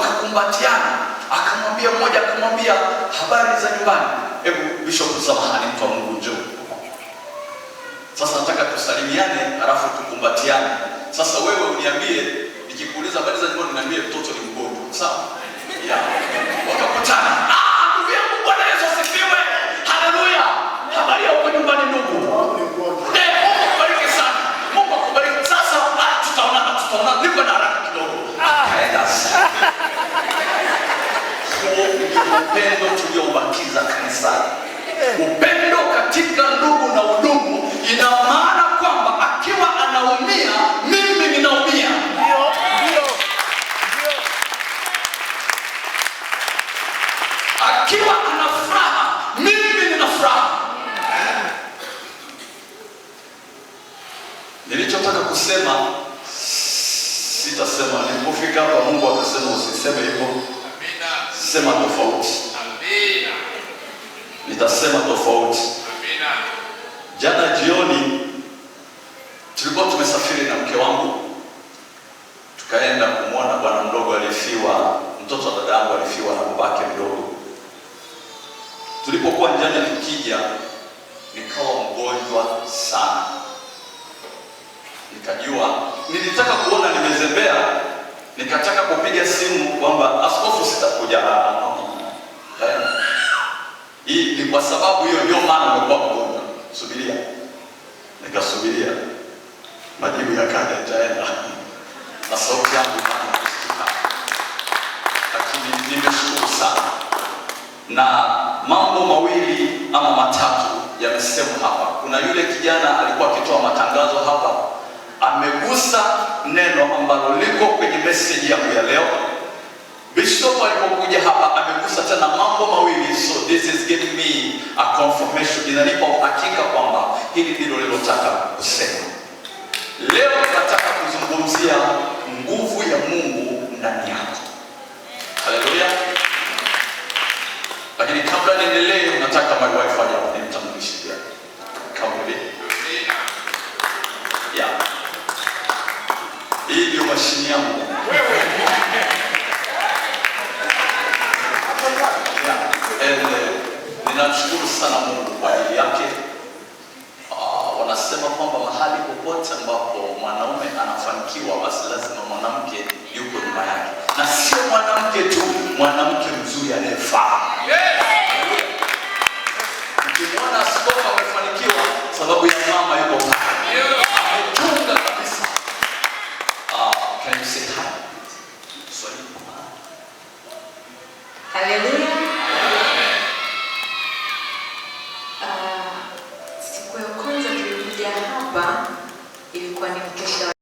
Wakakumbatiana, akamwambia mmoja, akamwambia, "Habari za nyumbani?" Hebu Bishop, samahani, mtu wa Mungu, njoo. Sasa nataka tusalimiane, halafu tukumbatiane. Sasa wewe uniambie, nikikuuliza habari za nyumbani, uniambie mtoto ni mgonjwa, sawa? Yeah. Wakakutana. "Ah, ndugu yangu, Bwana Yesu asifiwe. Haleluya. Habari ya huko nyumbani, ndugu?" "Eh, Mungu akubariki sana. Mungu akubariki." "Sasa tutaonana, tutaonana. Niko na haraka kidogo." Akaenda. Huo ndio upendo tulioubakiza kanisani. Upendo katika ndugu na udugu ina maana kwamba akiwa anaumia, mimi ninaumia. Ndio. Akiwa ana furaha, mimi nina furaha. Nilichotaka kusema sitasema. Nilipofika hapa, Mungu akasema, "Usiseme hivyo, sema tofauti." Nitasema tofauti. Jana jioni tulikuwa tumesafiri na mke wangu, tukaenda kumwona bwana mdogo alifiwa, mtoto wa dada yangu alifiwa na babake mdogo. Tulipokuwa njiani tukija, nikawa mgonjwa sana, nikajua nilitaka kuona nimezembea, nikataka kupiga simu kwamba, "Askofu, sitakuja." Ah, no, no, no. Hii ni kwa sababu hiyo ndio maana umekuwa mgonjwa. Subiria. Nikasubiria majibu yakaja, nitaenda na sauti yangu ikaanza kusikika, lakini nimeshukuru sana, na mambo mawili ama matatu yamesemwa hapa. Kuna yule kijana alikuwa akitoa matangazo hapa, amegusa neno ambalo liko kwenye message yangu ya leo. Bishop alipokuja hapa amegusa tena mambo mawili, so this is giving me a confirmation, inanipa uhakika kwamba hili ndilo nililotaka kusema. Leo nataka kuzungumzia nguvu ya Mungu ndani yako. Haleluya! Lakini kabla niendelee, nataka my wife aje hapa nimtambulishe pia. Come with. Yeah. Hii ndio mashini yangu. Yeah. And ninamshukuru sana Mungu kwa ajili yake. Wanasema kwamba mahali popote ambapo mwanaume anafanikiwa, basi lazima mwanamke yuko nyuma yake, na sio mwanamke tu, mwanamke mzuri anayefaa. Ukimwona askofu amefanikiwa, sababu ya mama yuko pale, ametunga kabisa. Can you say hi? Swahili. Haleluya. Siku ya kwanza tulikuja hapa ilikuwa ni mkesha wa